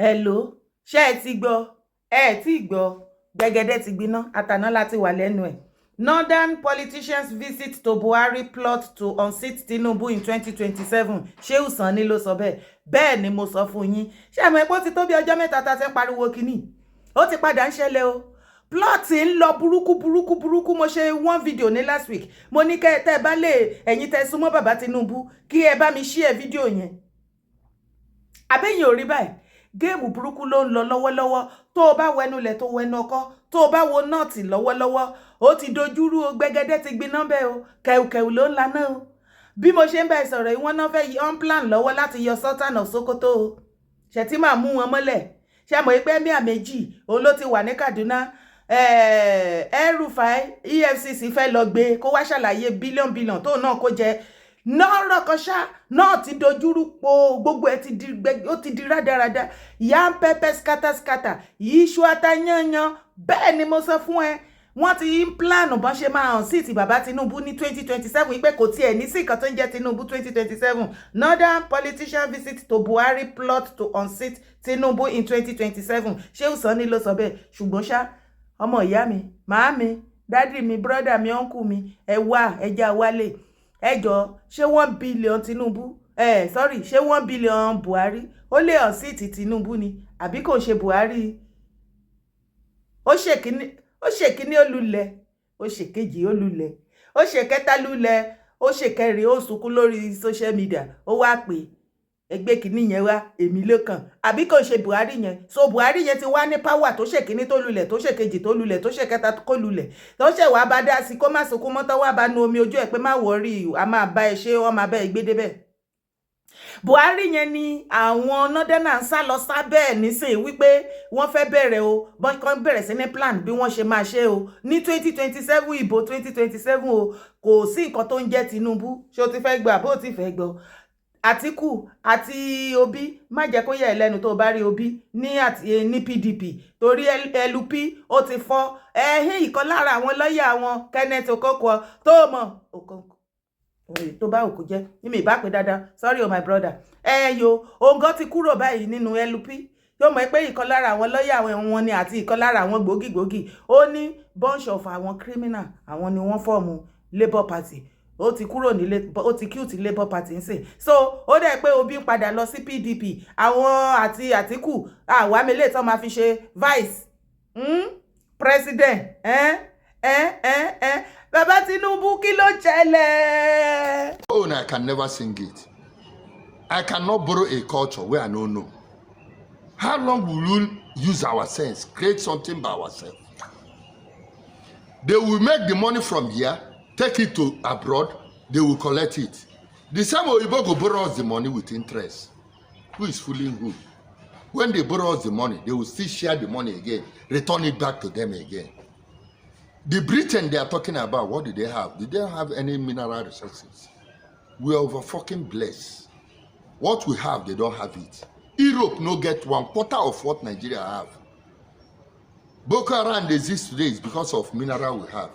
Hello, ṣé ẹ ti gbọ́? Ẹ ti gbọ́, gbẹ̀gẹ́dẹ́ ti gbiná, àtàná láti wà lẹ́nu ẹ̀. Northern politicians visit to Buhari, plot to unseat Tinubu in 2027. Shehu Sani ló sọ bẹ́ẹ̀. Bẹ́ẹ̀ ni mo sọ fún yín. Ṣé àmọ́ epo ti tó bí ọjọ́ 3 tá a ti ń pariwo kínní? Ó ti padà ń ṣẹlẹ̀ o. Plot ń lọ burúkú burúkú burúkú. Mo ṣe one video ní last week. Mo ní kẹ́ tẹ́ ẹ bá lè, ẹ̀yin tẹ́ súnmọ́ bàbá Tinubu, kí ẹ bá mi share fídíò yẹn. Àbẹ́yìn ò rí báyìí, game burúkú ló ń lọ lọ́wọ́lọ́wọ́. Tó o bá wẹnu lẹ̀, tó wẹnu ọkọ́, tó o bá wo North lọ́wọ́lọ́wọ́, ó ti dojúrú o. Gbẹgẹdẹ ti gbiná bẹ́ẹ̀ o. Kẹ̀ùkẹ̀ù ló ń laná o. Bí mo ṣe ń bá ẹ sọ̀rọ̀ yìí, wọ́n náà fẹ́ on plan lọ́wọ́ láti yọ Sultan of Sokoto o. Ṣètìmá mú wọn mọ́lẹ̀. Ṣe mọ̀ pé emir méjì òun ló ti wà ní Kaduna? El-Rufai, EFCC fẹ́ lọ gbé kó wá ṣàlàyé billion billion tóun náà kó jẹ nọ́ọ̀rọ̀ kan ṣá náà ti dojúrú po. Gbogbo ẹ̀ ti di, ó ti di rádaràda, yam pepper scatter scatter, iṣu ata yanyan. Bẹ́ẹ̀ ni mo sọ fún ẹ, wọ́n ti ń plan bọ́n ṣe máa hàn sí ti bàbá Tinubu ní 2027, pé kò tiẹ̀ ní sí nǹkan tó ń jẹ́ Tinubu 2027. Northern politician visit to Buhari, plot to unseat Tinubu in 2027. Shehu Sani ló sọ bẹ́ẹ̀. Ṣùgbọ́n ṣá, ọmọ ìyá mi, màá mi, daddy mi, brother mi, uncle mi, ẹ wá, ẹ já wálé. Ẹ jọ, ṣé 1 billion Tinubu, ẹ sorry, ṣé 1 billion Buhari ó lè unseat Tinubu ni, àbí kò ṣe Buhari? Ó ṣèkíní, ó ṣèkíní, ó lulẹ̀, ó ṣèkejì, ó lulẹ̀, ó ṣèkẹta lulẹ̀, ó ṣèkẹrin, ó sunkún lórí social media. Ó wá pè ẹgbẹ́ kìíní yẹn wá, èmi ló kàn, àbí kò ṣe Buhari yẹn? So Buhari yẹn ti wá ní power tó ṣèkíní tó lulẹ̀, tó ṣèkejì tó lulẹ̀, tó ṣèkẹta kó lulẹ̀, tó ṣe wàá bá dá sí kó má sunkún mọ́tọ́, wá bá nu omi ojú ẹ̀ pé má worry, a máa bá ẹ ṣe, wọ́n máa bá ẹ gbé débẹ̀. Buhari yẹn ni àwọn northerners ń sá lọ sábẹ́ ẹ̀ nísìnyí wípé wọ́n fẹ́ bẹ̀rẹ̀ o, bọ́n kàn bẹ̀rẹ̀ sí ní plan bí wọ́n ṣe máa ṣe o ní 2027, ìbò 2027 o. Kò sí nǹkan tó ń jẹ́ Tinubu. Ṣé o ti fẹ́ gbọ́ àbó o ti fẹ́ gbọ́? Àtíkù àti Obi, má jẹ́ kó yẹ ẹ́ lẹ́nu tó o bá rí Obi ní àti ní PDP, torí LP ó ti fọ́ ẹ̀hín. Ìkan lára àwọn lọ́ọ̀yà wọn, Kenneth Okonkwo, tó mọ̀ Okonkwo tó bá òkú jẹ́ ní mi ìbá pé dáadáa, sorry o my brother, ẹ yo, òǹgọ́ ti kúrò báyìí nínú LP. Yóò mọ̀ pé ìkan lára àwọn lọ́ọ̀yà wọn ni àti ìkan lára àwọn gbòógì-gbòógì. Ó ní bunch of àwọn criminal, àwọn ni wọ́n form Labour Party. Ó ti kúrò ní, ó ti quit Labour Party ń sìn. So ó dẹ̀ pé Obi ń padà lọ sí PDP, àwọn àti Àtíkù àwa mélèé tán máa fi ṣe vice president. Eh? Eh, eh, eh. Bàbá Tinubu, kí ló ṣẹlẹ̀? Oh, I can never sing it. I cannot borrow a culture where I don't know. How long will we use our sense, create something by ourselves? They will make the money from here, take it to abroad, they will collect it. The same Oyibo go borrow us the money with interest. Who is fooling who? When they borrow us the money, they will still share the money again, return it back to them again. The Britain they are talking about, what do they have? Did they have any mineral resources? We are over fucking blessed. What we have, they don't have it. Europe no get one quarter of what Nigeria have. Boko Haram exists today is because of mineral we have.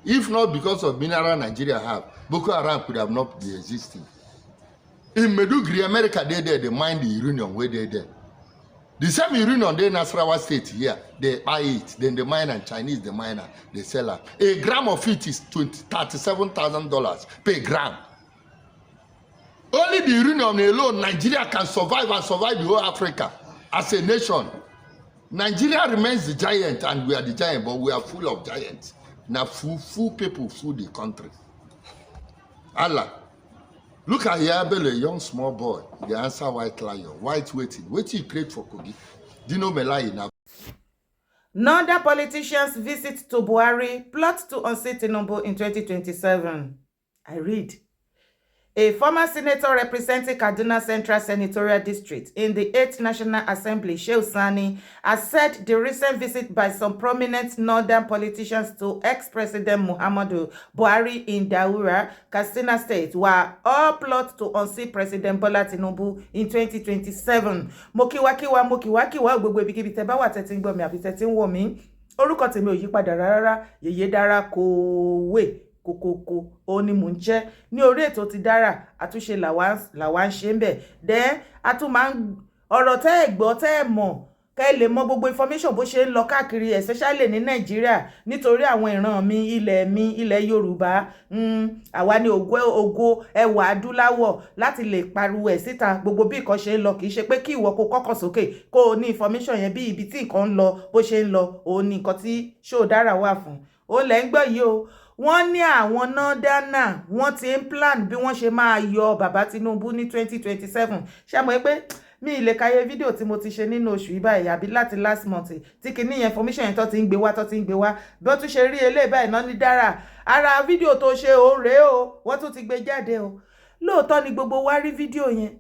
If not because of mineral Nigeria have, Boko Haram could have not be existing. In Maiduguri, America, they there, they mine the uranium where they there. The same uranium dey Nasarawa State here, they buy it, then they mine and Chinese they mine am, they sell am. A gram of it is $37,000 per gram. Only the uranium alone, Nigeria can survive and survive the whole Africa as a nation. Nigeria remains the giant and we are the giant, but we are full of giants. Na full, full people full the country. Allah. Look at Yabele, a young small boy. The answer white lion, white wetin. Wetin you create for Kogi? Dino Melaye na Northern politicians visit to Buhari, plot to unseat Tinubu in 2027. I read. A former senator representing Kaduna Central Senatorial District in the 8th National Assembly, Shehu Sani, has said the recent visit by some prominent northern politicians to ex-President Muhammadu Buhari in Daura, Katsina State, were all plot to unseat President Bola Tinubu in 2027. Mo kíwákíwá, mo kíwákíwá, gbogbo ibikíbi tẹ́ bá wà tẹ́ ti ń gbọ́ mi àbí tẹ́ ti ń wò mí. Orúkọ tèmi ò yí padà rárá, Yèyé Dára Kòwé kòkòkò ó ní mò ń jẹ́ ní orí ètò ti dára. Àtúnṣe làwa ń ṣe ń bẹ̀ dẹ́ a tún máa ń Ọ̀rọ̀ tẹ́ ẹ̀ gbọ́, tẹ́ ẹ̀ mọ̀, kẹ́ ẹ lè mọ gbogbo information bó ṣe ń lọ káàkiri, especially ní Nàìjíríà, nítorí àwọn ìran mi, ilẹ̀ mi, ilẹ̀ Yorùbá, àwa ní ògo, ògo ẹwà adúláwọ̀, láti lè pariwo ẹ̀ síta gbogbo bí nǹkan ṣe ń lọ. Kì í ṣe pé kí ìwọ kó kọ́kọ́ sókè kó o ní information yẹn, bí ibi tí nǹkan ń lọ, bó ṣe ń lọ. Òun ní nǹkan tí show dára wà fún. Ó lẹ́ ń gbọ́ yìí o. Wọ́n ní àwọn northerner, wọ́n ti ń plan bí wọ́n ṣe máa yọ bàbá Tinubu ní 2027. Ṣé mo pé mi ì lè kàyé fídíò tí mo ti ṣe nínú oṣù yìí báyìí, àbí láti last month, tí kinní yẹn, information yẹn tó ti ń gbé wá, tó ti ń gbé wá, bí wọ́n tún ṣe rí eléyìí báyìí náà ní dára ara fídíò tó ṣe òun rèé o. Wọ́n tún ti gbé jáde o. Lóòótọ́ ni gbogbo wa rí fídíò yẹn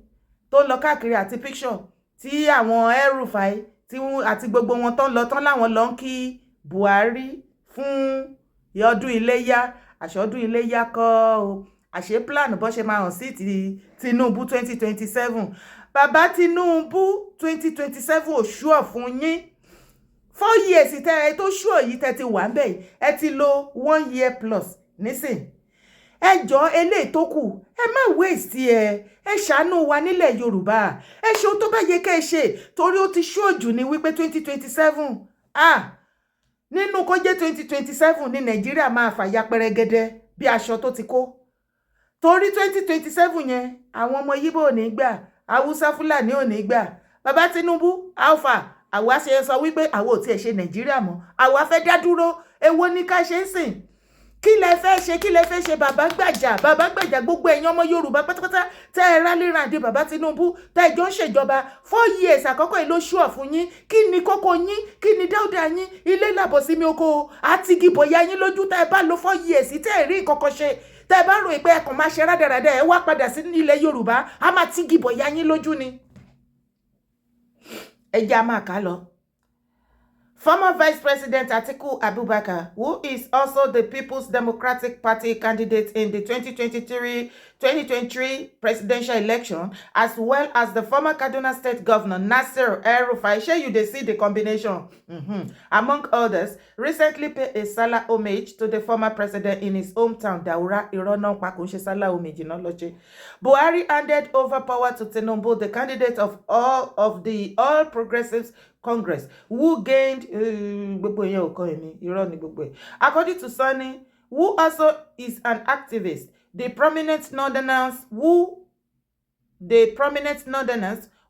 tó ń lọ káàkiri àti picture tí àwọn El-Rufai tí àti gbogbo wọn tó ń lọ tán láwọn lọ ń kí Buhari fún ọdún iléyá. Àṣẹ ọdún iléyá kọ́ o, àṣẹ plan bó ṣe máa hàn sí ti Tinubu 2027. Bàbá Tinubu, 2027 ò sure fún yín. 4 years tẹ ẹ tó sure yìí tẹ ti wà ń bẹ̀ yìí, ẹ ti lo one year plus nísìn. Ẹ jọ, eléyìí tó kù, ẹ má waste ẹ. Ẹ ṣàánú wa nílẹ̀ Yorùbá. Ẹ ṣe ohun tó bá yẹ kẹ́ ẹ ṣe, torí ó ti ṣóòjù ní wípé 2027, ah, nínú kó jẹ́ 2027 ní Nàìjíríà máa fàya pẹrẹgẹdẹ bí aṣọ tó ti kó, torí 2027 yẹn, àwọn ọmọ Yíbò ò ní gbà, Haúsá Fúlàní ò ní gbà. Bàbá Tinubu, alpha, àwa ṣe sọ wípé àwa ò tiẹ̀ ṣe Nàìjíríà mọ́, àwa fẹ́ dá dúró. Èwo ní ká ṣe ń sìn? Kí lẹ fẹ́ ṣe? Kí lẹ fẹ́ ṣe? Bàbá gbàjà, bàbá gbàjà, gbogbo ẹ̀yin ọmọ Yorùbá pátápátá tẹ́ ẹ rally round bàbá Tinubu, tẹ́ ẹ jọ ń ṣèjọba, 4 years àkọ́kọ́ yìí ló sure fún yín. Kí ni kókó yín? Kí ni dáúdà yín? Ilé làbọ̀ sí mi oko àti gìbọ̀yà yín lójú. Tẹ́ ẹ bá lo 4 years, tẹ́ ẹ rí nǹkan ṣe, tẹ́ ẹ bá rò pé ẹ kàn máa ṣe rádaràdà, ẹ wá padà sí ilẹ̀ Yorùbá, á máa tí gìbọ̀yà yín lójú ni. Ẹ jẹ́ á máa kà á lọ. Former Vice President Atiku Abubakar, who is also the People's Democratic Party candidate in the 2023 presidential election, as well as the former Kaduna State Governor Nasir El-Rufai, shey you dey see the combination, among others, recently paid a Salah homage to the former president in his hometown, Daura. Irọ́ náà pa, kò ń ṣe Salah homage náà lọ ṣe. Buhari handed over power to Tinubu, the candidate of all of the All Progressives Congress, who gained gbogbo yẹn ò kọ́ èmi, irọ́ ni gbogbo ẹ̀. According to Sani, who also is an activist, the prominent northerners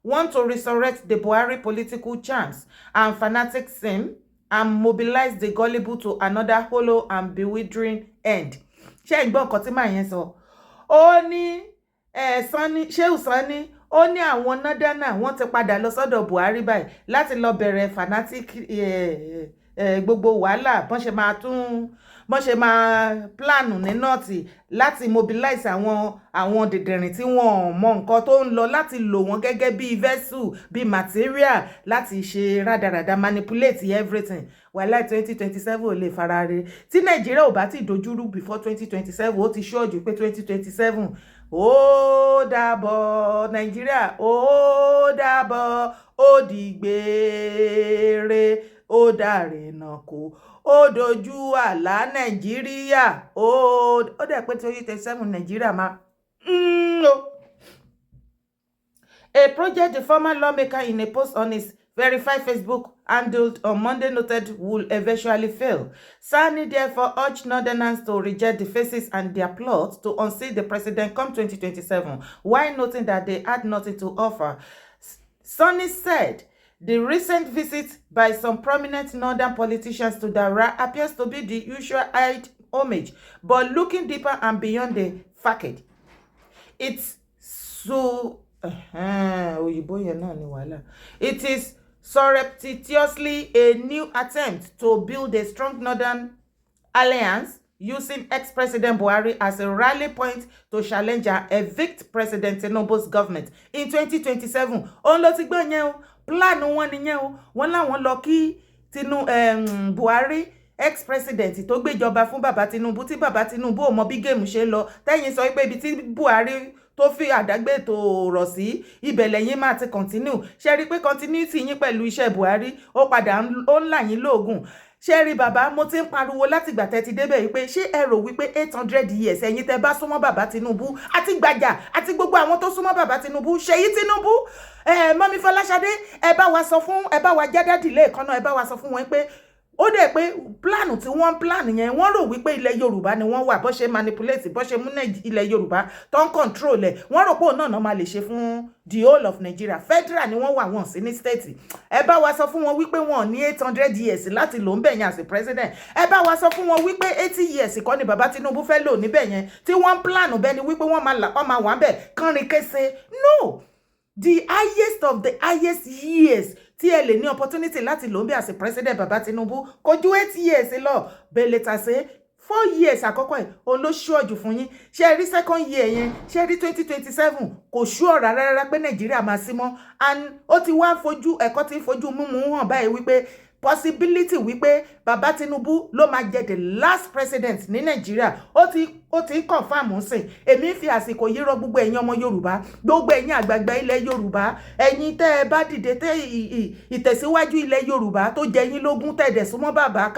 want to resurrect the Buhari political charms and fanaticism and mobilize the gullible to another hollow and bewildering end. Ṣé ń gbọ́ nǹkan tí màá yẹn sọ? Ó ní Sani, Shehu Sani, ó ní àwọn northerner, wọ́n ti padà lọ sọ́dọ̀ Buhari báyìí láti lọ bẹ̀rẹ̀ fanatic gbogbo wàhálà, bọ́n ṣe máa tún, bọ́n ṣe máa plan ní North láti mobilize àwọn dìndìnrìn tí wọ́n mọ nǹkan tó ń lọ, láti lò wọ́n gẹ́gẹ́ bí vessel, bí material, láti ṣe rádaràda, manipulate everything. Wàhálà 2027 ò lè fara re tí Nàìjíríà ò bá ti dojúrú before 2027. Ó ti ṣọ́ọ̀jù pé 2027, ó dàbọ̀ Nàìjíríà, ó dàbọ̀, ó dìgbére, ó dàrínà kó, ó dojú àlá Nàìjíríà. Ó dẹ̀ pé 2027 Nàìjíríà máa ń lò. A project the former lawmaker, in a post on his verified Facebook handled on Monday, noted will eventually fail. Sani therefore urged Northerners to reject the faces and their plots to unseat the president come 2027, while noting that they had nothing to offer. Sani said the recent visit by some prominent northern politicians to Daura appears to be the usual Eid homage, but looking deeper and beyond the facade, it's so òyìnbó yẹn náà ni wàhálà. It is surreptitiously a new attempt to build a strong northern alliance using ex-President Buhari as a rally point to challenge and evict President Tinubu's government in 2027. Òun ló ti gbọ́ yẹn o. Plan wọn nìyẹn o. Wọ́n láwọn lọ kí Buhari, ex-president tó gbéjọba fún bàbá Tinubu, tí bàbá Tinubu ò mọ bí game ṣe ń lọ, tẹ́yìn sọ pé ibi tí Buhari Tó fi àdágbé ètò rọ̀ sí ibẹ̀ lẹ́yìn máa ti continue. Ṣe rí i pé continuity yín pẹ̀lú iṣẹ́ Buhari, ó padà ó ń là yín lóògùn. Ṣé rí, bàbá, mo ti ń pariwo látìgbà tẹ́ ti débẹ̀ yìí pé ṣé ẹ rò wípé 800 years ẹ̀yin tẹ́ bá súnmọ́ bàbá Tinubu àti gbàjà àti gbogbo àwọn tó súnmọ́ bàbá Tinubu, Ṣèyí Tinubu, ẹ mummy Fọláṣadé, ẹ bá wa sọ fún, ẹ bá wa jádádì lẹ́ẹ̀kan náà, ẹ bá wa sọ fún wọn pé ó dẹ̀ pé plan tí wọ́n plan yẹn, wọ́n rò wípé ilẹ̀ Yorùbá ni wọ́n wà, bó ṣe manipulate, bó ṣe mú ilẹ̀ Yorùbá tó ń control ẹ̀, wọ́n rò pé òun náà máa lè ṣe fún the whole of Nigeria. Federal ni wọ́n wà, wọ́n sí ní state. Ẹ bá wa sọ fún wọn wípé wọn ní 800 years láti lò ń bẹ̀ yẹn as a president. Ẹ bá wa sọ fún wọn wípé 80 years kọ́ ni bàbá Tinubu fẹ́ lò níbẹ̀ yẹn tí wọ́n plan bẹ́ẹ̀ ni wípé wọ́n máa là, wọ́n máa wà ń bẹ̀ kánrin kése. No, the highest of the highest years tí ẹ lè ní opportunity láti lò ń bí as a president, bàbá Tinubu, kò ju 8 years lọ. Bẹ̀lẹ̀ tàṣe 4 years àkọ́kọ́ ẹ̀, òun ló ṣúọ̀jù fún yín. Ṣe rí second year yẹn, ṣe rí 2027, kò ṣúọ̀ rárá rárá pé Nàìjíríà máa sí mọ́. And ó ti wá fojú ẹ̀kọ́ tí ń fojú mímú hàn báyìí wípé possibility wípé bàbá Tinubu ló máa jẹ the last president ní Nàìjíríà, ó ti confirm sìn. Èmi fi àsìkò yìí rọ gbogbo ẹ̀yin ọmọ Yorùbá, gbogbo ẹ̀yin àgbààgbà ilẹ̀ Yorùbá, ẹ̀yin tẹ́ ẹ bá dìde tẹ́ ìtẹ̀síwájú ilẹ̀ Yorùbá tó jẹ yín lógún, tẹ́ ẹ dẹ̀ súnmọ́ bàbá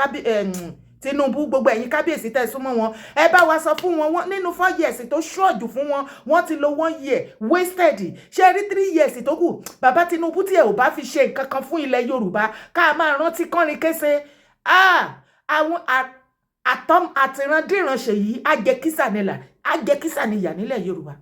Tinubu, gbogbo ẹ̀yin kábíyèsí tẹ́ súnmọ́ wọn, ẹ bá wa sọ fún wọn. Nínú 4 years tó ṣọ́ọ̀jù fún wọn, wọ́n ti lo one year wasted. Ṣé rí 3 years tó kù, bàbá Tinubu, tí ẹ ò bá fi ṣe nǹkan kan fún ilẹ̀ Yorùbá ká máa rántí kánrin kése, àwọn àtọ́m àtìrandíran ṣèyí ajẹkísà nílà, ajẹkísà níyà nílẹ̀ Yorùbá.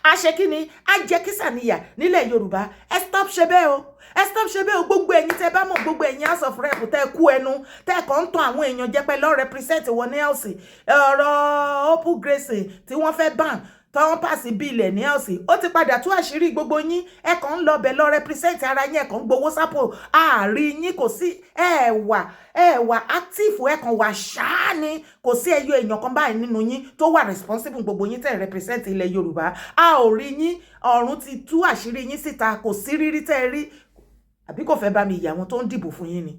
A ṣe kí ni, ajẹkísà níyà nílẹ̀ Yorùbá. Ẹ stop ṣe bẹ́ẹ̀ o, ẹ stop ṣe bẹ́ẹ̀ o. Gbogbo ẹ̀yin tẹ́ bá mọ̀, gbogbo ẹ̀yin House of Rep tẹ́ kú ẹnu tẹ́ kàn ń tan àwọn èèyàn jẹ́ pé lọ́ọ́ represent wọn ní House, ọ̀rọ̀ open grazing tí wọ́n fẹ́ ban, tọ́wọ́n pass bill ẹ̀ ní House, ó ti padà tú àṣírí gbogbo yín. Ẹ kàn ń lọ bẹ̀ lọ represent ara yín, ẹ kàn ń gbowó sápò ààrí yín, kò sí ẹ wà, ẹ wà active, ẹ kàn wà ṣáá ni. Kò sí ẹyọ èèyàn kan báyìí nínú yín tó wà responsible. Gbogbo yín tẹ̀ represent ilẹ̀ Yorùbá, a ò rí yín. Ọ̀run ti tú àṣírí yín síta. Kò sí rírí tẹ́ ẹ rí. Àbí kò fẹ́ bá mi yẹ àwọn tó ń dìbò fún yín ni?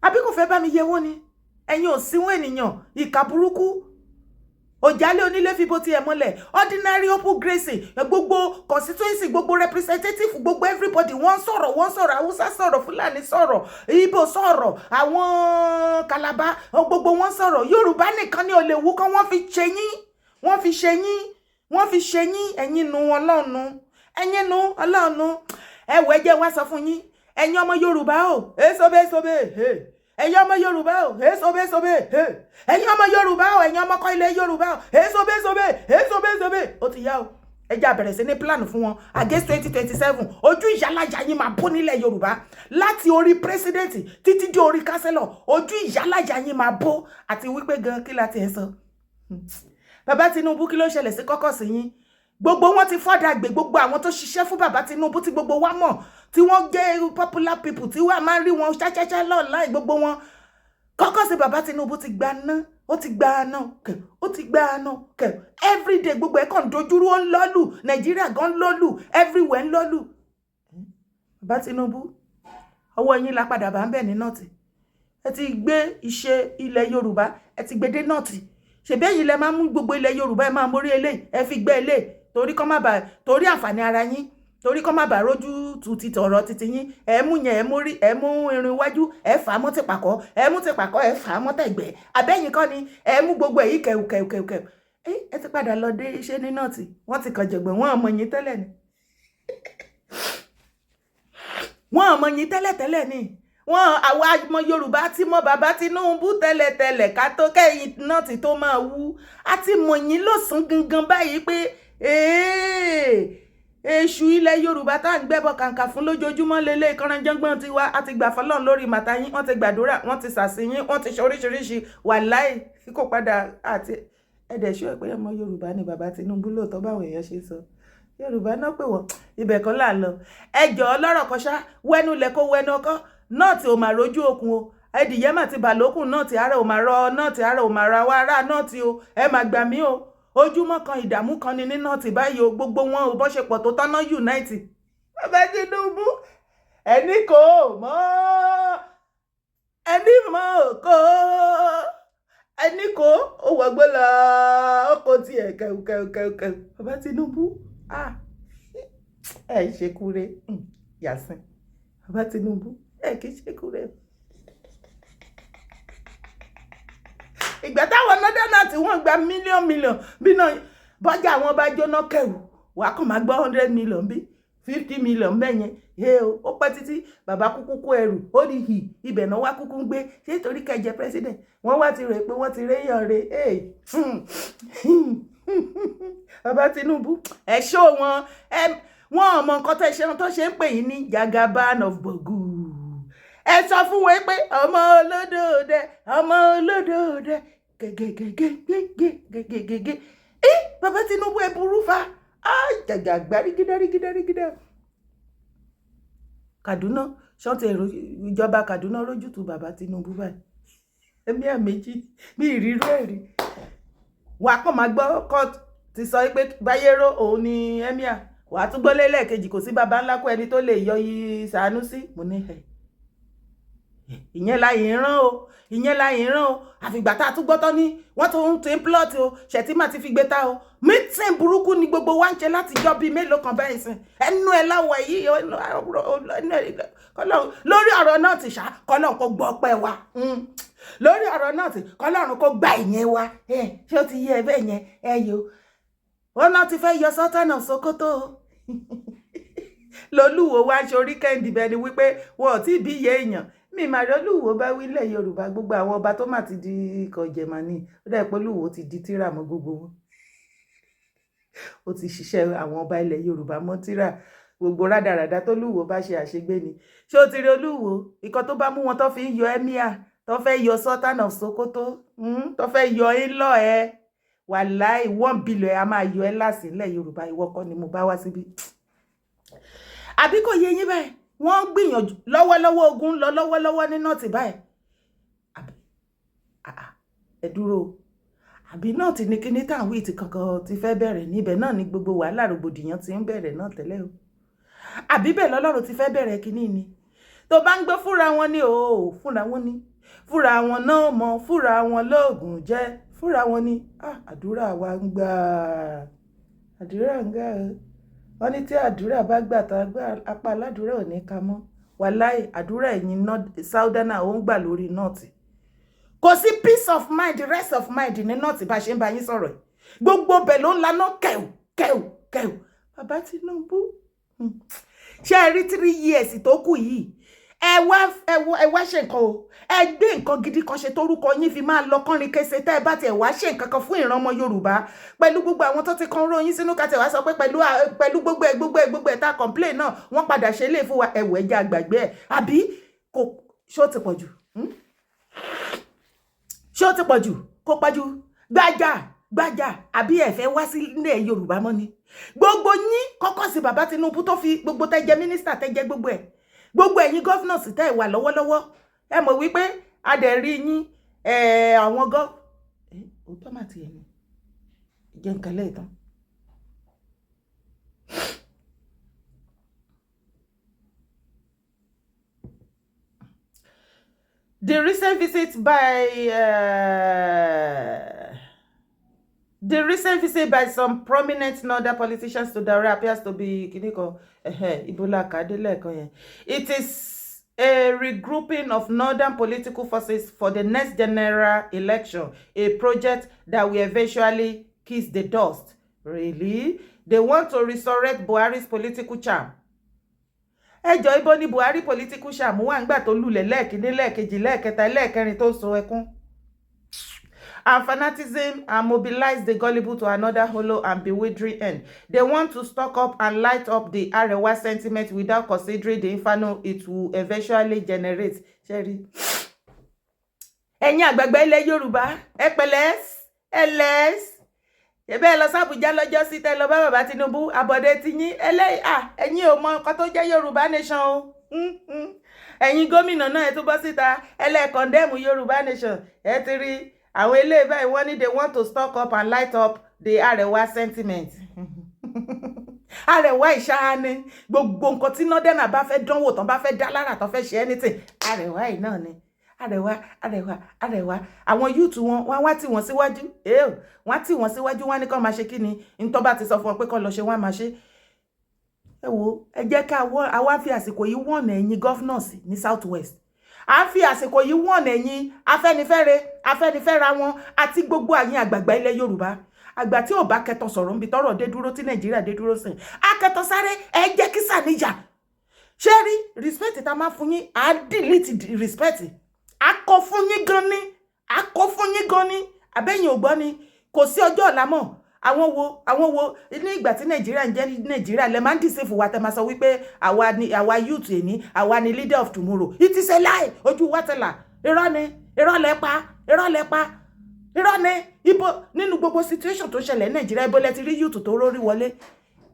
Àbí kò fẹ́ bá mi yẹ wọ́n ni? Ẹ̀yin ò síwọ̀n ènìyàn, ìkà burúkú, òjálẹ̀ onílé fi bó tiẹ̀ mọ́lẹ̀. Ordinary open grazing, gbogbo constituency, gbogbo representative, gbogbo everybody, wọ́n sọ̀rọ̀, wọ́n sọ̀rọ̀. Haúsá sọ̀rọ̀, Fúlàní sọ̀rọ̀, Ìgbò sọ̀rọ̀, àwọn Kàlàbá, gbogbo wọn sọ̀rọ̀. Yorùbá nìkan ni ò lè wú kán. Wọ́n fi ṣe yín, wọ́n fi ṣe yín, wọ́n fi ṣe yín. Ẹ̀yin nu Ọlọ́run, ẹ̀yin nu Ọlọ́run. Ẹ wọ, ẹ jẹ́ wá sọ fún yín, ẹ̀yin ọmọ Yorùbá o, èso bẹ́ẹ̀, ẹ̀yin ọmọ Yorùbá o, èso bẹ́ẹ̀, ẹ̀yin ọmọ Yorùbá o, ẹ̀yin ọmọ kọ́ ilẹ̀ Yorùbá o, èso bẹ́ẹ̀. Ó ti yá o, ẹ jẹ́ á bẹ̀rẹ̀ sí ní plan fún wọn against 2027. Ojú ìyálàjà yín máa bó nílẹ̀ Yorùbá, láti orí president títí dé orí councillor. Ojú ìyálàjà yín máa bó. Àti wípé gan, kí la ti ẹ̀ sọ, bàbá Tinubu, kí ló ṣẹlẹ̀ sí caucus yín? Gbogbo wọn ti fọ́dà gbé. Gbogbo àwọn tó ṣiṣẹ́ fún bàbá Tinubu tí gbogbo wa mọ̀, tí wọ́n jẹ́ popular people, tí wọ́n máa ń rí wọn ṣáṣáṣá online, gbogbo wọn, caucus bàbá Tinubu ti gba ná, ó ti gba ná kẹ, ó ti gba ná kẹ. Everyday gbogbo ẹ̀ kàn dojúrú, ó ń lọ́lù. Nàìjíríà gan ń lọ́lù, everywhere ń lọ́lù. Bàbá Tinubu, ọwọ́ yín la padà bá ń bẹ̀ ní North. Ẹ ti gbé iṣẹ́ ilẹ̀ Yorùbá, ẹ ti gbé dé North. Ṣèbí ẹ̀yin lẹ máa mú gbogbo ilẹ̀ Yorùbá, ẹ máa mórí eléyìí, ẹ fi gbẹ́ eléyìí, torí kọ́ má bà, torí àǹfààní ara yín, torí kọ́ má bàa rójú tu ti tọ̀rọ̀ titi yín. Ẹ mú yẹn, ẹ mú rí, ẹ mú irin iwájú, ẹ fà á mọ́ ti pàkọ́, ẹ mú ti pàkọ́, ẹ fà á mọ́ tẹ̀gbẹ́. Abẹ́yìn kọ́ ni ẹ mú gbogbo èyí kẹ̀wù kẹ̀wù kẹ̀wù kẹ̀wù. Ẹ ti padà lọ dé iṣẹ́ ní North. Wọ́n ti kàn jẹ̀gbọ̀n. Wọ́n mọ̀ yín tẹ́lẹ̀ ni, wọ́n mọ̀ yín tẹ́lẹ̀ tẹ́lẹ̀ ni. Wọ́n, àwa ọmọ Yorùbá ti mọ bàbá Tinubu tẹ́lẹ̀tẹ́lẹ̀ ká tó kẹ́yìn náà ti tó máa wú. A ti mọ̀ yín lọ́sàn gangan báyìí pé èṣù ilẹ̀ Yorùbá tá à ń gbẹ́bọ kàǹkà fún lójoojúmọ́ lélẹ̀ kọ́ranjọ́gbọ́n ti wá. A ti gbà fọlọ́run lórí màtá yín. Wọ́n ti gbàdúrà, wọ́n ti sàṣìyín, wọ́n ti ṣe oríṣiríṣi, wàláì kò padà. Àti ẹ̀dẹ̀ ṣú ẹ̀ pé ọmọ Yorùbá ni bàbá Tinubu lóòótọ́, báwọn èèyàn ṣe sọ Yorùbá náà pè wọ́n, ibẹ̀ kan là ń lọ. Ẹ jọ̀ọ́, lọ́rọ̀ kan ṣá, wẹ́nu lẹ̀ kó wẹ́nu ọkọ́ náà tí ò máa rojú okun o. Ẹdìyẹ mà ti bà lókùn náà tí ara ò máa rọ náà tí ara ò máa ra wá ara náà tí o. Ẹ máa gbà mí o, ojúmọ́ kan ìdààmú kan ni ní North báyìí o. Gbogbo wọn ò bọ́ ṣe pọ̀ tó tọ́nà unite. Bàbá Tinubu, ẹni kò mọ̀, ẹni mọ̀ kó. Ẹni kò ó wọgbó lọ, ó kò tiẹ̀ kẹ̀wù kẹ̀wù kẹ̀wù kẹ̀wù. Bàbá Tinubu, ah, ẹ ṣe kúre yàsín. Bàbá Tinubu, ẹ kì í ṣe kúre. Ìgbà táwọn nọ́dọ́nà tí wọ́n gba mílíọ̀nù mílíọ̀nù bí náà bọ́jà àwọn bá jóná kẹ̀wù, wàá kàn máa gbọ́ 100 million bí 50 million bẹ́ẹ̀ yẹn. Ẹ o, ó pẹ́ títí, bàbá kúkú kó ẹrù ó di hì, ibẹ̀ náà wá kúkú ń gbé. Ṣé torí kẹjẹ president, wọ́n wá ti rò pé wọ́n ti réyàn re. Bàbá Tinubu, ẹ ṣó wọn, ẹ wọn ò mọ nǹkan tẹ́ ṣe tó ṣe ń pè yín ní Jagaban of Borgu. Ẹ sọ fún wọn pé ọmọ olódòdè, ọmọ olódòdè gẹgẹgẹgẹgẹgẹgẹgẹ. Ẹ bàbá Tinubu, ẹ burú fa jàjà gbárígídárígídárígídá. Kaduna ṣọ́ọ̀tì èrò ìjọba Kaduna rójútu bàbá Tinubu báyìí. Ẹ̀mí àméjì bí ìrírú ẹ̀rí wàá kàn máa gbọ́. Court ti sọ pé Bayero òun ni emir. Wàá tún gbọ́ lélẹ́ẹ̀kejì, kò sí baba ńlá kó ẹni tó lè yọ Sanusi. Mo ní ẹ̀ ìyẹn láyé rán o, ìyẹn láyé rán o. Àfìgbà tá a tún gbọ́ tán ní wọ́n tún ti ń plot o. Shettima ti fi gbé ta o. Meeting burúkú ni gbogbo wa ń ṣe láti jọ bíi mélòó kan báyìí sìn. Ẹnu ẹ láwọ̀ yìí lórí ọ̀rọ̀ náà ti ṣá, kọ́lọ́n kó gbọ́ pẹ́ wa lórí ọ̀rọ̀ náà ti kọ́lọ́run kó gbà ìyẹn wa. Ṣé ó ti yé ẹ bẹ́ẹ̀ yẹn? Ẹ yo, wọn náà ti fẹ́ yọ Sultan of Sokoto lolúwo wá ń ṣe orí kẹ́hìndì bẹ́ẹ̀ ni wípé wọn ò tí ì bí iye èèyàn mi mà rí olúwo bá wílẹ̀ Yorùbá. Gbogbo àwọn ọba tó mà ti di kọjẹ̀mánì, ó dẹ̀ pé olúwo ti di tíra mọ́ gbogbo wọn. Ó ti ṣiṣẹ́ àwọn ọba ilẹ̀ Yorùbá mọ́ tíra. Gbogbo rádaràda tó lúwo bá ṣe, àṣegbé ni. Ṣé o ti rí olúwo ìkan tó bá mú wọn tó fi ń yọ emir, tó fẹ́ yọ Sultan of Sokoto, tó fẹ́ yọ ńlọ ẹ? Wàláì, 1 billion a máa yọ ẹ lásìlẹ̀ Yorùbá. Ìwọ kọ́ ni mo bá wá síbí, àbí kò yé yín báyìí? Wọ́n ń gbìyànjú lọ́wọ́lọ́wọ́, ogun ń lọ lọ́wọ́lọ́wọ́ ní North báyìí. Ẹ dúró, àbí North ní kíní táwọn wíì ti kankan ti fẹ́ bẹ̀rẹ̀ níbẹ̀ náà ní gbogbo wàhálà rògbòdìyàn ti ń bẹ̀rẹ̀ náà tẹ́lẹ̀ o? Àbí bẹ́ẹ̀ lọ́lọ́run ti fẹ́ bẹ̀rẹ̀ kíní ni tó bá ń gbé fúnra wọn ní o, fúnra wọn ní, fúnra wọn náà mọ, fúnra wọn lóògùn jẹ́ fúnra wọn ní. Àdúrà wa ń gbà, àdúrà ń gbà. Wọ́n ní tí àdúrà bá gbà tán, apá aládùúrà ò ní ká mọ́. Wàláì, àdúrà ẹ̀yin southerner ó ń gbà lórí North. Kò sí peace of mind, rest of mind ní North bá ṣe ń bá yín sọ̀rọ̀. Gbogbo bẹ̀ ló ń laná kẹ̀ù kẹ̀ù kẹ̀ù. Bàbá Tinubu, ṣé ẹ rí 3 years tó kù yìí? Ẹ wá, ẹ wá ṣe nǹkan o. Ẹ gbé nǹkan gidi kan ṣe torúkọ yín fi máa lọ kánrin kése. Tẹ́ ẹ bá tiẹ̀ wá ṣe nǹkan kan fún ìran ọmọ Yorùbá pẹ̀lú gbogbo àwọn tó ti kan ròyìn sínú kàtẹ́, wá sọ pé pẹ̀lú gbogbo ẹ̀ gbogbo ẹ̀ gbogbo ẹ̀ tá a complain náà, wọ́n padà ṣe lè fún wa. Ẹ̀wọ̀ ẹ̀jẹ̀ àgbàgbé ẹ̀, àbí kò ṣó ti pọ̀ jù? Ṣó ti pọ̀ jù? Kó pọ̀ jù gbájà gbájà. Àbí ẹ fẹ́ wá sí ilẹ̀ Yorùbá mọ́ ni? Gbogbo yín kọ́kọ́ sí bàbá Tinubu tó fi gbogbo tẹ́ jẹ́ mínísítà, tẹ́ jẹ́ gbogbo ẹ̀, gbogbo ẹ̀yin governors tẹ́ ẹ̀ wà lọ́wọ́lọ́wọ́, ẹ mọ̀ wípé a dẹ̀ rí yín àwọn gọ́ òótọ́ mà tiẹ̀ ni jẹ́ nǹkan lẹ́ẹ̀tàn. The recent visit by some prominent northern politicians to Daura appears to be kiniko Ibola Kadele. It is a regrouping of northern political forces for the next general election, a project that will eventually kiss the dust. Really? They want to resurrect Buhari's political charm. Ẹjọ́, ibo ni Buhari political charm wà ńgbà tó lulẹ̀ lẹ́ẹ̀kínní, lẹ́ẹ̀kejì, lẹ́ẹ̀kẹta, lẹ́ẹ̀kẹrin tó ń sun ẹkún? And fanaticism and mobilize the gullible to another hollow and bewildering end. They want to stock up and light up the Arewa sentiment without considering the inferno it will eventually generate. Ṣẹ́rí. Ẹ̀yin àgbààgbà ilẹ̀ Yorùbá, ẹ pẹ̀lẹ́, ẹ lẹ́s. Ṣebí ẹ lọ sàbújá lọ́jọ́ sí, tẹ́ lọ bá bàbá Tinubu, àbọ̀dé ti yín ẹlẹ́yà. Ẹ̀yin ò mọ nǹkan tó jẹ́ Yorùbá nation o. Ẹ̀yin gómìnà náà, ẹ tún bọ́ síta, ẹlẹ́ condemn Yorùbá nation. Ẹ ti rí àwọn eléyìí báyìí, wọ́n ní they want to stock up and light up the Arewa sentiment. Arewa ìṣáá ni gbogbo nǹkan tí northern bá fẹ́ dánwò tán, bá fẹ́ dá lára tán, fẹ́ ṣe anything, Arewa yìí náà ni. Arẹwà, Arẹwà, Arẹwà. Àwọn youth wọn, wọ́n wá tì wọ́n síwájú, wọ́n á tì wọ́n síwájú. Wọ́n á ní kó máa ṣe kí ni ntọ́ bá ti sọ fún wọn pé kó lọ ṣe, wọ́n á máa ṣe. Ẹ wo, ẹ jẹ́ ká àwa fi àsìkò yìí wọ̀nà ẹ̀yin governors ní South West. À ń fi àsìkò yìí wọ̀nà ẹ̀yin Afẹ́nifẹ́re, Afẹ́nifẹ́ra wọn àti gbogbo àyín àgbààgbà ilẹ̀ Yorùbá. Àgbà tí ò bá kẹtọ sọ̀rọ̀ níbi tọ́rọ̀ dé dúró, tí Nàìjíríà dé dúró sìn, akẹtọ sáré. Ẹ jẹ́ kí sàníjà ṣé rí respect tá a máa fún yín, à á delete respect. A kọ fún yín gan ni, a kọ fún yín gan ni. Àbẹ́yìn ò gbọ́ ni, kò sí ọjọ́ ọ̀la mọ́. Àwọn wo, àwọn wo ní ìgbà tí Nàìjíríà ń jẹ́ Nàìjíríà lẹ máa ń deceive wa, tẹ máa sọ wípé àwa ni, àwa youth èní, àwa ni leader of tomorrow. It is a lie. Ojú wa tẹ̀là. Irọ́ ni, irọ́ lẹ pa, irọ́ lẹ pa, irọ́ ni. Ibo nínú gbogbo situation tó ṣẹlẹ̀ ní Nàìjíríà, ibo lẹ ti rí youth tó rórí wọlé?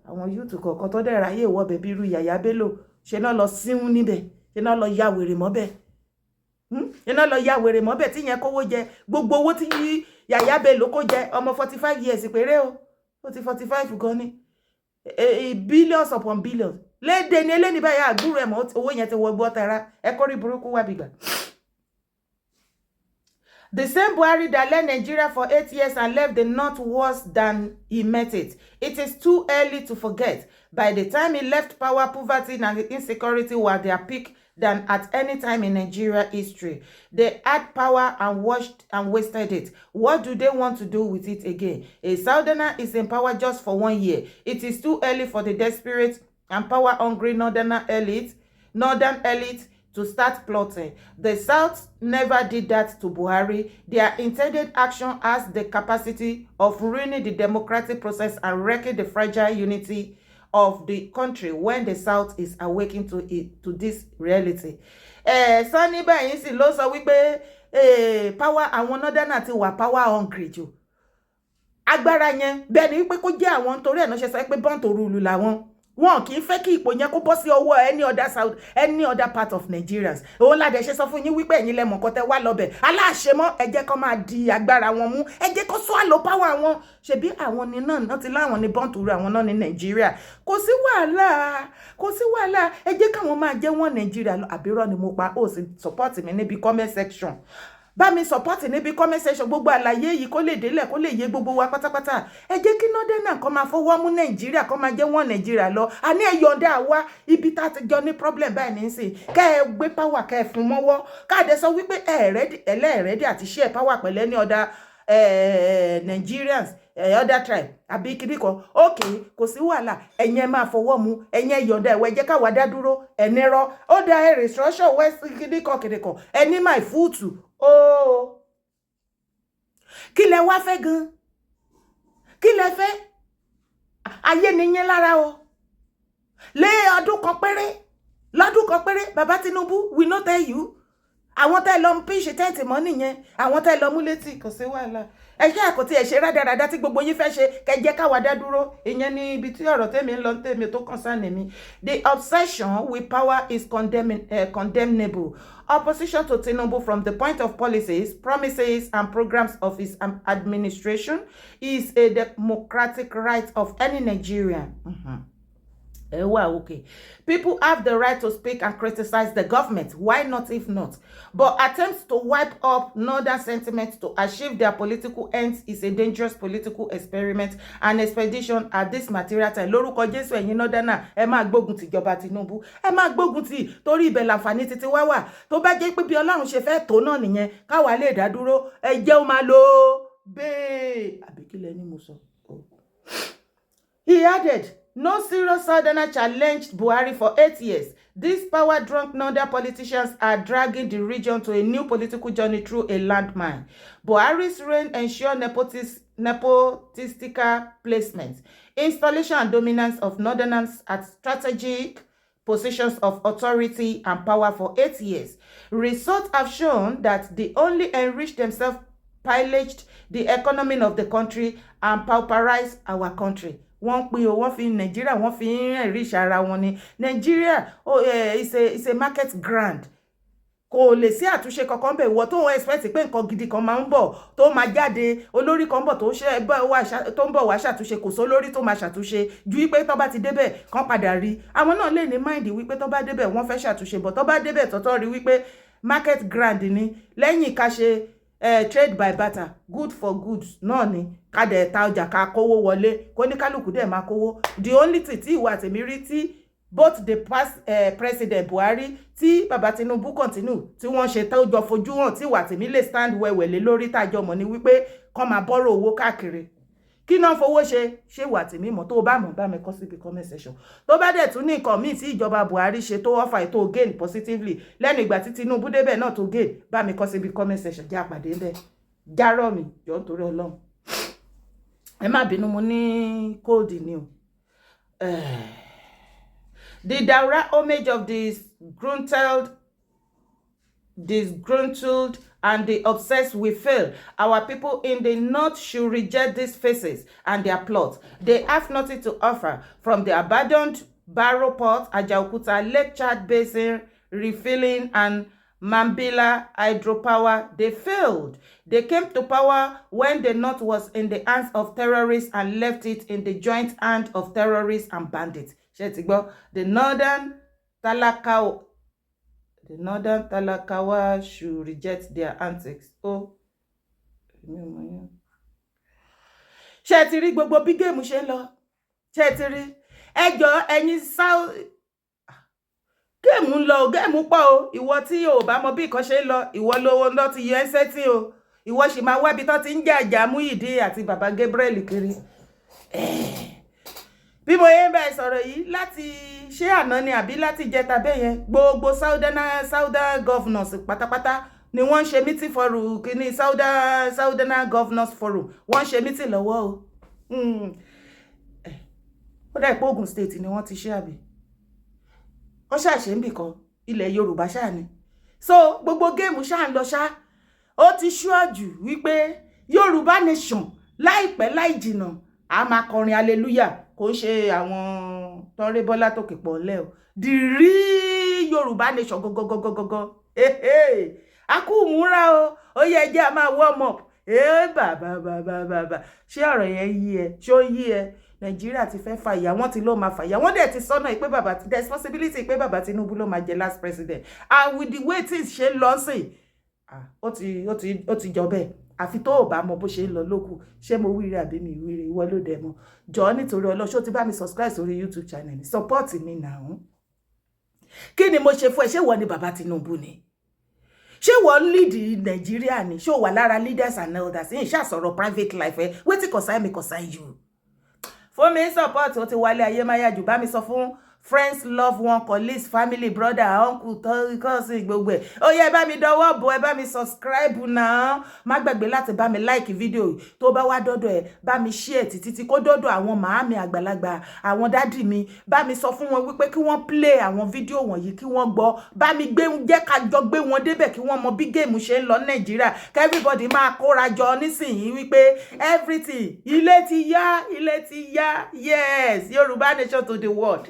Àwọn youth kọ̀ọ̀kan tó dẹ̀ ráyè wọbẹ̀ bí irú Yàyà Bello ṣe náà lọ síhún níbẹ̀, ṣe náà lọ ya wèrè mọ́bẹ̀, ṣe náà lọ ya wèrè mọ́bẹ̀ tí yẹn kówó jẹ. Gbogbo owó tí Yàyà Bello kó jẹ, ọmọ 45 years péré o, ó ti 45 gan ni, billions upon billions léde ní eléni báyìí. Àgbúrò ẹ̀ mọ́, owó yẹn ti wọ gbọ́ tara ẹ kórí burúkú wá bìgbà. The same Buhari that led Nigeria for 8 years and left the North worse than he met it. It is too early to forget. By the time he left power, poverty and insecurity were at their peak than at any time in Nigeria history. They had power and washed and wasted it. What do they want to do with it again? A southerner is in power just for one year. It is too early for the desperate and power-hungry northern elite to start plotting. The South never did that to Buhari. Their intended action has the capacity of ruining the democratic process and wrecking the fragile unity of the country when the South is awakened to it, to this reality. Sanni báyìí sì ló sọ wípé power, àwọn northerner ti wà power hungry jù. Agbára yẹn bẹ́ẹ̀ ni wípé kó jẹ́ àwọn, nítorí ẹ̀ náà ṣe sọ pé born to rule làwọn. Wọn kì í fẹ́ kí ipò yẹn kó bọ́ sí ọwọ́ any other south, any other part of Nigerians. Òun ládẹ ṣe sọ fún yín wípé ẹ̀yin lẹ́mọ̀ nǹkan tẹ́ wá lọ́bẹ̀ aláṣemọ́. Ẹ jẹ́ kó máa di agbára wọn mú, ẹ jẹ́ kó swallow power wọn. Ṣebí àwọn ni náà náà ti láwọn ní born to rule, àwọn náà ní Nàìjíríà. Kò sí wàhálà, kò sí wàhálà. Ẹ jẹ́ káwọn máa jẹ́ wọ́n Nàìjíríà lọ. Àbírọ́ ni mo pa? Ó sì support mi níbi comment section. Bá mi support níbi comment section, gbogbo àlàyé yìí kó lè délẹ̀, kó lè yé gbogbo wa pátápátá. Ẹ jẹ́ kí northern kó máa fọwọ́ mú Nàìjíríà, kó máa jẹ́ wọ́n Nàìjíríà lọ. Àní ẹ yọ̀ǹda àwa. Ibi tá a ti jọ ní problem báyìí nísìn, kẹ́ ẹ gbé power, kẹ́ ẹ fún mọ́wọ́, káàdé sọ wípé ẹ ready, ẹlẹ́ẹ̀ ready àti share power pẹ̀lú any other Nigerians, other tribe àbí kiri kan. Ok, kò sí wàhálà. Ẹ̀yin ẹ máa fọwọ́ mu, ẹ̀yin ẹ yọ̀ǹda ẹ̀wọ̀, ẹ jẹ́ káwa dá dúró. Ẹ̀ní rọ ó da ẹ̀ restructure west kiri kan kiri kan, ẹni my foot ooo. Kí lẹ wá fẹ́ gan? Kí lẹ fẹ́? Ayé ni yín lára o. Lé ọdún kan péré, lọ́dún kan péré, bàbá Tinubu, we no tell you. Àwọn tẹ́ lọ ń pitch tent mọ́ nìyẹn, àwọn tẹ́ lọ mú létí. Kò sí wàhálà. Ẹ ṣe àkótí ẹ ṣe rádaràda tí gbogbo yín fẹ́ ṣe, kẹjẹ káwa dá dúró. Ìyẹn ní ibi tí ọ̀rọ̀ tèmi ń lọ, tèmi tó concern mi. The obsession with power is condemnable. Opposition to Tinubu from the point of policies, promises and programs of his administration is a democratic right of any Nigerian. Ẹ wà okay. People have the right to speak and criticize the government. Why not if not? But attempts to wipe up northern sentiment to achieve their political ends is a dangerous political experiment and expedition at this material time. Lórúkọ Jésù, ẹ̀yin northerner, ẹ máa gbógun tìjọba Tinubu, ẹ máa gbógun tì, torí ibẹ̀ làǹfààní títí wá wà. Tó bá jẹ́ pé bí Ọlọ́run ṣe fẹ́ tó náà nìyẹn, káwa lè dá dúró, ẹ jẹ́ ó máa lò ó bẹ́ẹ̀. Àbí kí lẹ ní mo sọ? He added, "No serious southerner challenged Buhari for 8 years. These power-drunk northern politicians are dragging the region to a new political journey through a landmine. Buhari's reign ensured nepotistical placement, installation and dominance of northerners at strategic positions of authority and power for 8 years. Results have shown that they only enriched themselves, pillaged the economy of the country and pauperized our country." Wọ́n ń pín o, wọ́n fi Nàìjíríà, wọ́n fi ń enrich ara wọn ni. Nàìjíríà is a market ground. Kò lè sí àtúnṣe kankan bẹ̀. Ìwọ tó ń expect pé nǹkan gidi kan máa ń bọ̀ tó máa jáde, olórí kan bọ̀ tó ń bọ̀ wá ṣàtúnṣe, kò sólórí tó máa ṣàtúnṣe ju wípé tó bá ti débẹ̀ kán padà rí. Àwọn náà lè ní mind wípé tó bá débẹ̀ wọ́n fẹ́ ṣàtúnṣe bọ̀, tó bá débẹ̀ tọ́tọ́ rí wípé Market ground ni lẹ́yìn ká ṣe trade by barter, good for goods náà ni. Ká dẹ̀ ta ọjà, ká kówó wọlé, kó ní kálukú dẹ̀ máa kówó. The only thing tí ìwà tèmi rí tí both the past President Buhari, tí baba Tinubu continue, tí wọ́n ṣe tó jọ fojú hàn, tí ìwà tèmi lè stand wẹ̀wẹ̀ lé lórí tájọ mọ̀ ni wípé kán máa borrow owó káàkiri. Kí náà fowó ṣe? Ṣé ìwà tèmi mọ̀? Tó o bá mọ̀, bá mi kọ síbi comment section. Tó bá dẹ̀ tún ní nǹkan míì tí ìjọba Buhari ṣe tó offer tó gain positively lẹ́nu ìgbà tí Tinubu débẹ̀ náà tó gain, bá mi kọ síbi comment section. Jẹ́ àpàdé ńbẹ̀. Járọ̀ mi jọ, nítorí Ọlọ́run, ẹ má bínú, mo ní cold ni o. The Daura homage of the disgruntled and the obsessed will fail. Our people in the north should reject these faces and their plots. They have nothing to offer. From the abandoned Baro Port, Ajaokuta, Lake Chad Basin, refilling and Mambila hydropower, they failed. They came to power when the north was in the hands of terrorists and left it in the joint hand of terrorists and bandits. Ṣé ti gbọ́? The northern Talakawa should reject their antics. Oh, èmi ò mọ̀ yẹn. Ṣé ti rí gbogbo bí game ṣe ń lọ? Ṣé ti rí? Ẹ jọ̀ọ́, ẹ̀yin south, game ń lọ, game pọ̀ o. Ìwọ tí o bá mọ bí nǹkan ṣe ń lọ, ìwọ lówó lọ ti yọ ẹ́sẹ́ tí o. Ìwọ sì máa wábi tó ti ń jàjà Muyideen àti bàbá Gabriel kiri. Bí mo yẹn bá ẹ sọ̀rọ̀ yìí, láti ṣé àná ni àbí láti jẹta bẹ́ẹ̀ yẹn, gbogbo southern governors pátápátá ni wọ́n ń ṣe meeting forum kìíní, Southern Governors Forum. Wọ́n ń ṣe meeting lọ́wọ́ o. Ó dà pé Ogun State ni wọ́n ti ṣe, àbí wọ́n ṣàṣe ń bì kan, ilẹ̀ Yorùbá ṣáà ni. So gbogbo game ṣáà ń lọ ṣá. Ó ti ṣúọ̀jù wípé Yorùbá nation, láìpẹ́ láì jìnnà, a máa kọrin hallelujah. Kò ń ṣe àwọn tọ́rẹ́ bọ́lá tòkè pọ̀ ńlẹ̀ o, the real Yorùbá nation gangan. A kú múra o. Ó yẹ jẹ́ a máa warm up. Ẹ bàbá bàbá bàbá, ṣé ọ̀rọ̀ yẹn yí ẹ? Ṣé ó yí ẹ? Nàìjíríà ti fẹ́ fàyà, wọ́n ti ló máa fàyà. Wọ́n dẹ̀ ti sọ́nà pé bàbá, there is possibility pé bàbá Tinubu ló máa jẹ last president, and with the way things ṣe ń lọ sí, ó ti jọ bẹ́ẹ̀. Àfi tó o bá mọ bó ṣe ń lọ lókù. Ṣé mo wíire àbí mi wíire? Ìwọ ló dẹ̀ mọ̀. Jọ̀ọ́, nítorí Ọlọ́run, ṣó ti bá mi subscribe sórí YouTube channel? Support mi now. Kí ni mo ṣe fún ẹ? Ṣé ìwọ ni bàbá Tinubu ni? Ṣé wọ́n ń lead Nàìjíríà ni? Ṣé o wà lára leaders and elders yìí? Ṣàṣọ̀rọ̀ private life ẹ. Wetin concern me concern you. Fún mi support. Ó ti wálé ayé máyà jù. Bá mi sọ fún friends, loved one, colleagues, family, brother, uncle, cousin, gbogbo ẹ̀. Ó yẹ, ẹ bá mi dọwọ́ bò, ẹ bá mi subscribe náà. Má gbàgbé láti bá mi like fídíò. Tó bá wá dọ́dọ̀ ẹ, bá mi share títí tí kó dọ́dọ̀ àwọn màámi àgbàlagbà, àwọn daddy mi. Bá mi sọ fún wọn wípé kí wọ́n play àwọn fídíò wọ̀nyí, kí wọ́n gbọ́. Bá mi gbé, jẹ́ ká jọ gbé wọn débẹ̀, kí wọ́n mọ bí game ṣe ń lọ Nàìjíríà. Kí everybody máa kóra jọ nísìnyí wípé everything, ilé ti yá, ilé ti yá. Yes, Yorùbá nation to the world.